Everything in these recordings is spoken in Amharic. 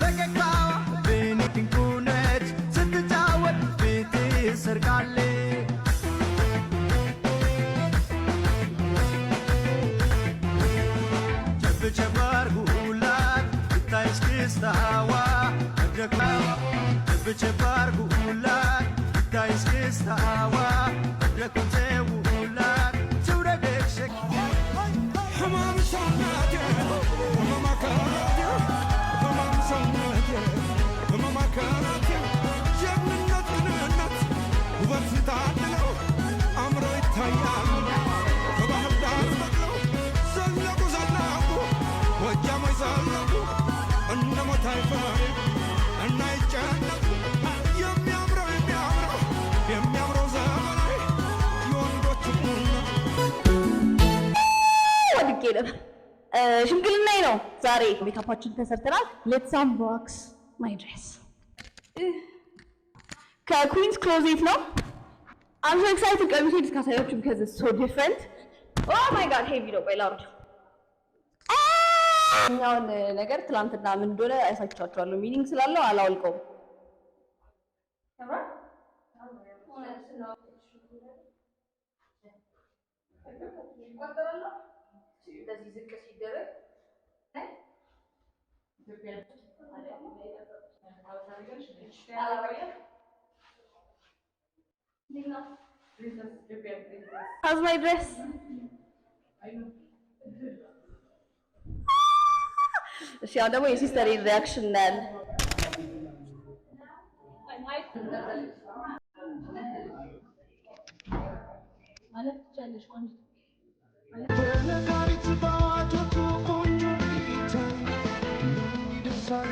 ፈገግታዋ ብንድንቁ ነች፣ ስትጫወት ቤት ሰርቃለች። ቸብ ቸብ አርጉላት ይታይ እስክስታዋ መድረኳ፣ ቸብ ቸብ አርጉላት ይታይ እስክስታዋ፣ መድረኩን ተውላት ትውረድ ሸክ። ህመም ሰውነቴ፣ ህመም አካላቴ፣ ህመም ሰውነቴ፣ ህመም አካላቴ፣ ጀግንነት ቅንነት ውበት ታድለው አምሮ ይታያል። ከባህር ዳር በቅለው ዘለቁ ዘለቁ፣ ጎጃሞች ዘለቁ፣ እነ ሞታይ ፈሪ እና ይጨነቁ። የሚያምረው የሚያምረው የሚያምረው ዘመናዊ የወንዶቹ ቡና። ወድቄ ነበር። ሽምግልናዬ ነው ዛሬ። ሜካፓችን ተሰርተናል። Let's unbox my dress። ከ Queen's Closet ነው። I'm so excited። ቀሚሴ እስካሳያችሁ because it's so different። Oh my God, heavy ነው። ቆይ ላውርድ። እኛውን ነገር ትላንትና ምን እንደሆነ አሳይቻችኋለሁ። Meaning ስላለው አላወልቀውም። ያምራል። እንደዚህ ዝቅ ሲደረግ። How's my dress? እሺ፣ አሁን ደግሞ የ sister reaction እናያለን። ማለት ትችያለሽ ቆንጆ። በነጋሪት ባጆቱ ቆንጆ ይታይ ይደርሳል።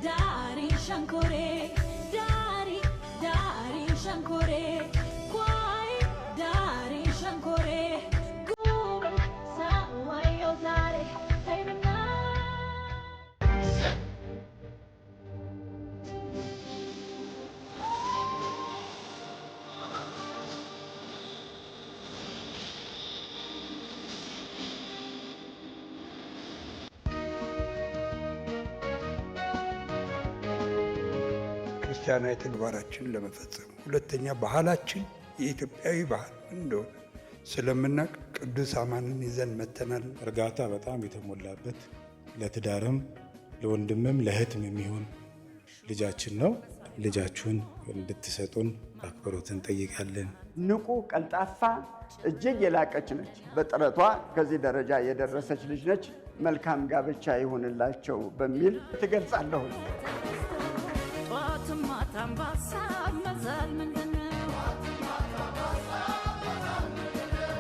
Dari Shankore, Dari, Dari Shankore, Kwai, Dari Shankore, Guru, Sawayo Zare, Taimana. ክርስቲያናዊ ተግባራችንን ለመፈጸም፣ ሁለተኛ ባህላችን የኢትዮጵያዊ ባህል እንደሆነ ስለምናውቅ ቅዱስ አማንን ይዘን መተናል። እርጋታ በጣም የተሞላበት፣ ለትዳርም ለወንድምም ለእህትም የሚሆን ልጃችን ነው። ልጃችሁን እንድትሰጡን አክብሮት እንጠይቃለን። ንቁ፣ ቀልጣፋ፣ እጅግ የላቀች ነች። በጥረቷ ከዚህ ደረጃ የደረሰች ልጅ ነች። መልካም ጋብቻ ይሁንላቸው በሚል ትገልጻለሁ። ጠዋትም ማታም በሀሳብ መዛል ምንድነው?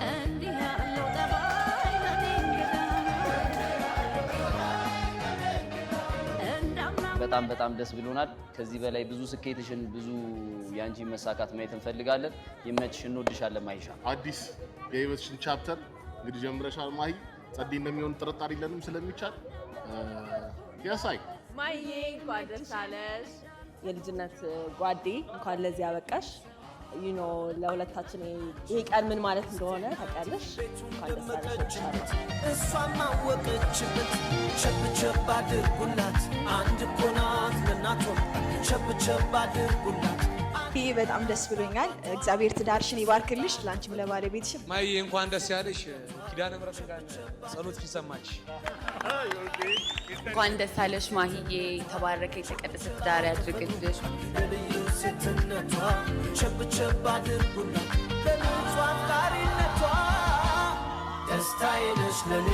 እንዲህ ያለው ጠባይ ለኔ እንግዳ ነው። እንዳምና በጣም በጣም በጣም ደስ ብሎናል። ከዚህ በላይ ብዙ ስኬትሽን ብዙ ያንቺን መሳካት ማየት እንፈልጋለን። ይመችሽ፣ እንወድሻለን ማሂሻ። አዲስ የህይወትሽን chapter እንግዲህ ጀምረሻል ማሂ። ጸዴ እንደሚሆን ጥርጣሬ የለንም ስለሚቻል ያሳይ። ማዬ እንኳን ደስ አለሽ። የልጅነት ጓዴ እንኳን ለዚህ ያበቃሽ። ለሁለታችን ይሄ ቀን ምን ማለት እንደሆነ ታውቂያለሽ። እንኳን ደስ አለሽ። እሷም አወቀችበት። ቸብ ቸብ አድርጉላት፣ አንድ እኮ ናት ለእናቷ። ቸብ ቸብ አድርጉላት። ይህ በጣም ደስ ብሎኛል። እግዚአብሔር ትዳርሽን ይባርክልሽ፣ ለአንቺም ለባለቤትሽም። ማዬ እንኳን ደስ ያለሽ። ኪዳነ ምሕረት ጋር ጸሎትሽን ሰማች። እንኳን ደስ አለሽ ማሂዬ። የተባረከ የተቀደሰ ትዳር ያድርግልሽ። ለልዩ ሴትነቷ ቸብ ቸብ አድርጉላት፣ ለንጹህ አፍቃሪነቷ ደስታዬ ነሽ ለኔ።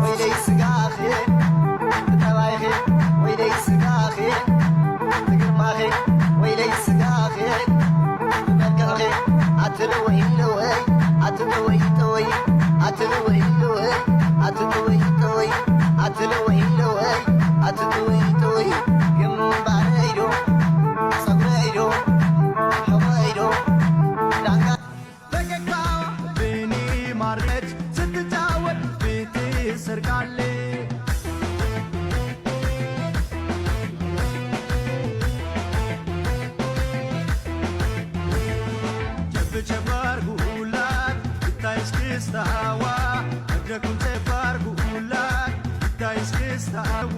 ወይለይ ስጋኺ ጠባይኺ፣ ወይለይ ስጋኺ ግርማኺ፣ ወይለይ ስጋኺ መልክዕኺ፣ ኣትንወይ ንወይ ኣትንወይ ጥወይ ኣትንወይ ንወይ ኣትንወይ ጥወይ ኣትንወይ ንወይ ኣትንወይ ጥወይ፣ ግንባረይዶ ፀጉረይዶ ሕቆይዶ ዳንጋ። ፈገግታዋ ልቤን ማረች፣ ስትጫወት ፊት ሰርቃለች። ቸብ ቸብ አርጉላት ይታይ እስክስታዋ፣ መድረኩን ቸብ አርጉላት ይታይ እስክስታው።